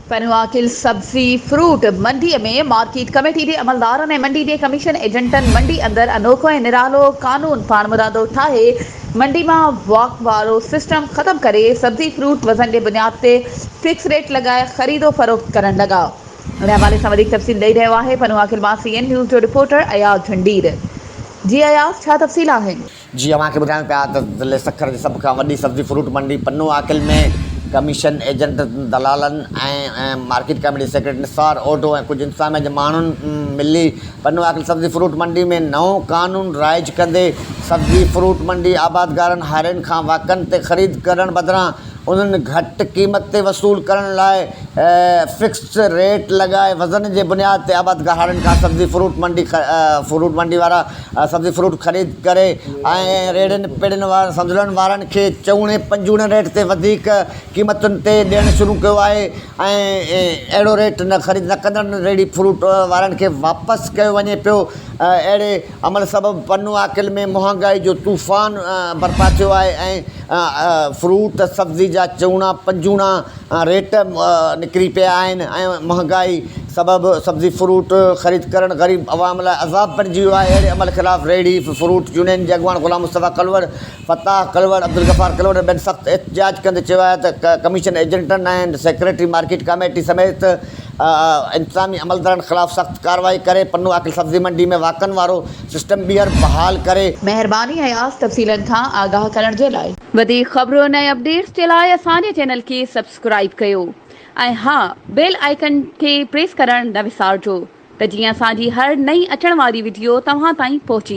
پنهواڪل سبزي فروٽ منڊي ۾ market committee جي عملدارن ۽ منڊي جي ڪميشن ايجنٽن منڊي اندر انوکو ۽ نرالو قانون پاڻمرادو ٺاهي منڊي مان واڪ وارو سسٽم ختم ڪري سبزي فروٽ وزن جي بنياد تي فڪس ريٽ لڳائي خريد و فروخت ڪرڻ لڳا. ان حوالي سان وڌيڪ تفصيل ڏئي رهيو آهي پنهواڪل مان سي اين نيوز جو رپورٽر اياز جهنڊير. جي اياز ڇا تفصيل آهن؟ جي اوهان کي ٻڌايون پيا ته ضلعي سکر جي سڀ کان وڏي سبزي فروٽ منڊي Pano Aqil ۾ commission agent دلالن ۽ market committee secretary Nisar Odho ۽ ڪجهه انتظاميا جي ماڻهن ملي پنو عاقل سبزي فروٽ منڊي ۾ نئون قانون رائج ڪندي سبزي فروٽ منڊي آبادگارن هارين کان واڪن تي خريد ڪرڻ بدران انهن گهٽ قيمت تي وصول ڪرڻ لاء فڪس ريٽ لڳائي وزن جي بنياد تي آبادگار هارين کان سبزي فروٽ منڊي فروٽ منڊي وارا سبزي فروٽ خريد ڪري ۽ ريڙهين پيڙهين وارن سنڌڙن وارن کي چئوڻي پنجوڻي ريٽ تي وڌيڪ قيمتن تي ڏيڻ شروع ڪيو آهي ۽ اهڙو ريٽ نه خريد نه ڪندڙن ريڙهي فروٽ وارن کي واپس ڪيو وڃي پيو اهڙي عمل سبب پنو عاقل ۾ مهانگائي جو طوفان برپا ٿيو آهي ۽ فروٽ سبزي جا چئوڻا پنجوڻا ريٽ نڪري پيا آهن ۽ مهانگائي سبب سبزي فروٽ خريد ڪرڻ غريب عوام لاء عذاب بڻجي ويو آهي اهڙي عمل خلاف ريڙهي فروٽ يونين جي اڳواڻ غلام مصطفيٰ ڪلوڙ، فتاح ڪلوڙ، عبدالغفار ڪلوڙ ۽ ٻين سخت احتجاج ڪندي چيو آهي ته ڪميشن ايجنٽن ۽ سيڪريٽري مارڪيٽ ڪاميٽي سميت انتظامي عملدارن خلاف سخت ڪارروائي ڪري پنو عاقل سبزي منڊي ۾ واڪن وارو سسٽم ٻيهر بحال ڪري. مهرباني اياز تفصيلن کان آگاهه ڪرڻ جي لاء. وڌيڪ خبرن ۽ اپڊيٽس جي لاء اسان جي چينل کي سبسڪرائيب ڪيو ۽ ها بيل آئيڪن کي پريس ڪرڻ نه وسارجو ته جيئن اسان جي هر نئين اچڻ واري وڊيو توهان تائين پهچي.